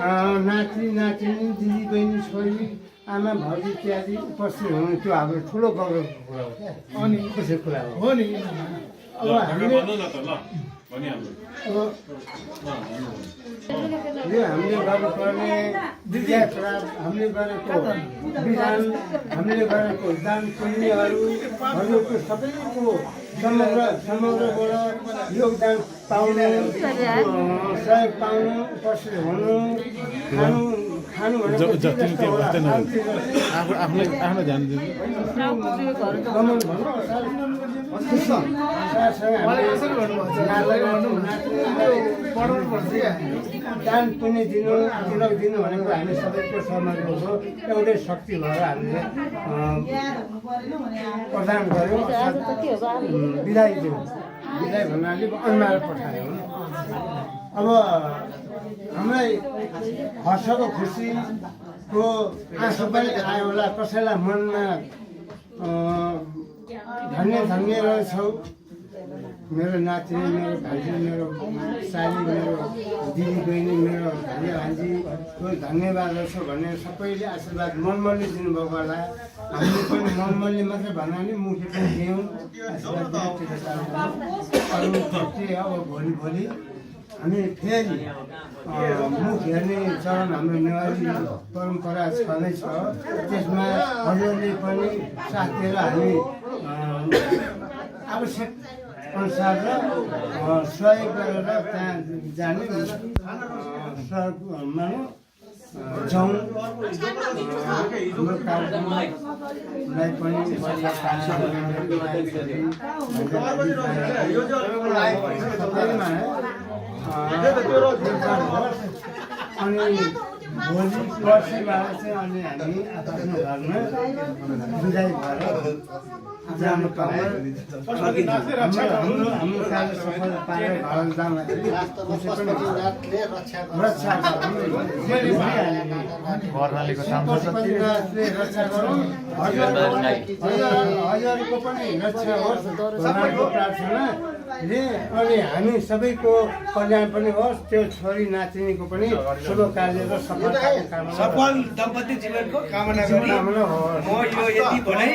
नाति नातिनी दिदी बहिनी छोरी आमा भाउजू इत्यादि उपस्थित हुनु त्यो हाम्रो ठुलो गौरवको कुरा हो क्या अनि खुसीको कुरा हो नि अब हामीले यो हामीले गर्नुपर्ने यात्रा हामीले गरेको विधान हामीले गरेको दान पुण्यहरूको सबैको समग्रबाट योगदान पाउनु सहयोग पाउनु उपस्थित हुनु खानु आफ्नो ध्यान दिनु दान पुण्य दिनु तिलक दिनु भनेको हामी सबैको समाजको हो एउटै शक्ति भएर हामीले प्रदान गऱ्यौँ बिदाई दियौँ बिदाई भन्नाले अनुहार पठायौँ अब हामीलाई हर्षको खुसीको आँसु पनि आयो होला कसैलाई मनमा धन्य रहेछौ मेरो नातिनी मेरो भाइजी मेरो साली मेरो दिदी बहिनी मेरो भाइ भान्जीको धन्यवाद रहेछ भन्ने सबैले आशीर्वाद मनमनले दिनुभएको होला हामीले पनि मनमनले मात्रै भन्दा नि मुखले पनि दियौँ आशीर्वाद दियौँ अब भोलि हामी फेरि मुख हेर्ने चरण हाम्रो नेवारी परम्परा छँदैछ त्यसमा हजुरले पनि साथ दिएर हामी आवश्यक अनुसार र सहयोग गरेर त्यहाँ जाने सहयोगमा जाउँ हाम्रो कार्यक्रमलाई पनि अनि भोलि पर्सिबाट चाहिँ अनि हामी आफ्नो घरमा बिदाई भएर जानु पर्ने हाम्रो कार्य सफल पारेर घर जाँदाखेरि रक्षा गरौँ हजुरको पनि रक्षा होस् भगवानको प्रार्थनाले अनि हामी सबैको कल्याण पनि होस् त्यो छोरी नातिनीको पनि शुभ कार्य र सफल दम्पति जीवनको कामना गरी म यो यति भनाइ